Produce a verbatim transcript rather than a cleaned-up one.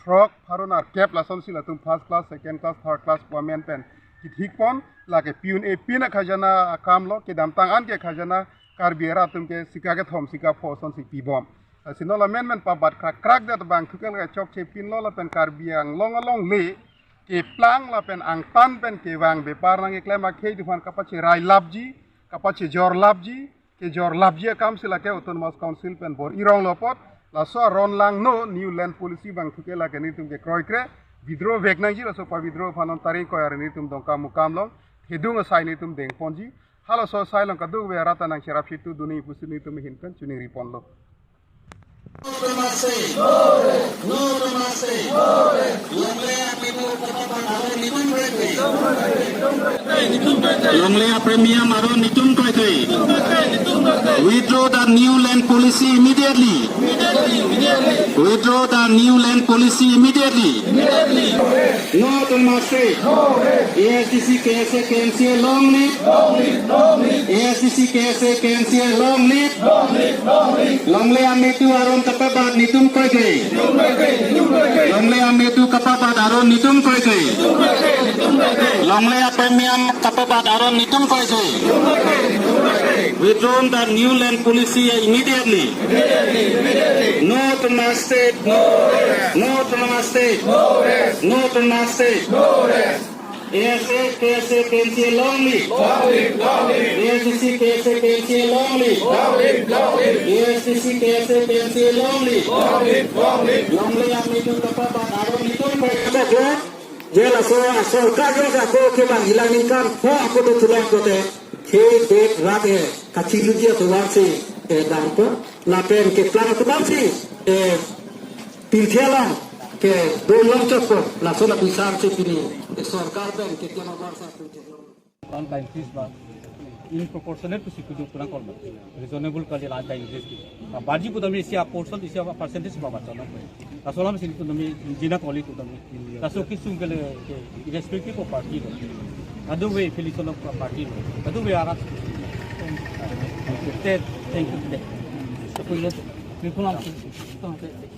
throk, pharo nerkep lasonsi latum first class, second class, third class pu amen pen kithik pon, lake pin-e pin akhajana akam lo, kedamtang an ke khajana Karbi arat atum ke sika kethom sika pho asonsi pibom. Lasi non la menmen pabat krakrak det abang thu ke lake chokche pinlo lapen Karbi Anglong alongle keplang lapen angtan pen kevang bepar nangkeklem akhei atum aphan kapacherai lapji, kapachejor lapji, kejor lapji akam si lake Autonomous Council pen bor-i rong lo apot, laso aron langno New Land Policy abang thu ke lake nelitum ke kroikre, withdraw vek nangji, laso pa-withdraw aphan non tarik ko-an nelitum Dongkamukam along, thedung asai nelitum dengponji, halaso asai along kadokave arat ta nangcherap chitu dunji pusi nelitum ahin pen choningri ponlo. No to mercy. No to mercy. Longle amedu kapabat aron netum kroikre. Longle apremium aron netum kroikre. Withdraw the New Land Policy immediately. Withdraw the New Land Policy immediately. No to mercy. A S D C, K S A, K N C A long live. A S D C, K S A, K N C A long live. Longle amedu aron kapabat netum kroikre. Longle amedu kapabat aron netum kroikre. Longle apremium kapabat aron netum kroikre. Withdraw the New Land Policy immediately. No to mercy. No to mercy. No to mercy. A S A, K S A, K N C A long live. Long live, long live. A S D C, K S A, K N C A long live. Long live, long live. A S D C, K S A, K N C A long live. Long live, long live. Longle amedu kapabat aron netum kroikre. Je laso asorkar jo ako kevang ilang ningkan pho ako do tulak kote, khei bek rat e kachingluji atum aphansi, eh, dampo, lapen keplang atum aphansi, eh, pirthe along kedun long chotpo, laso la bisar si pini, eh, sorkar pen keklem abar sa pirthe along. An ka increase ba in proportionate to situ dun kurang kol ba. Reasonable kali la an ka increase ki. Ba baji pu tami isi a portion, isi a percentage ba baca na. Laso alam si pu tami jina koli pu tami. Laso kisung kele ke irrespective of party lo. Kadokave affiliation of party lo. Kadokave arat. Thank you. Thank you.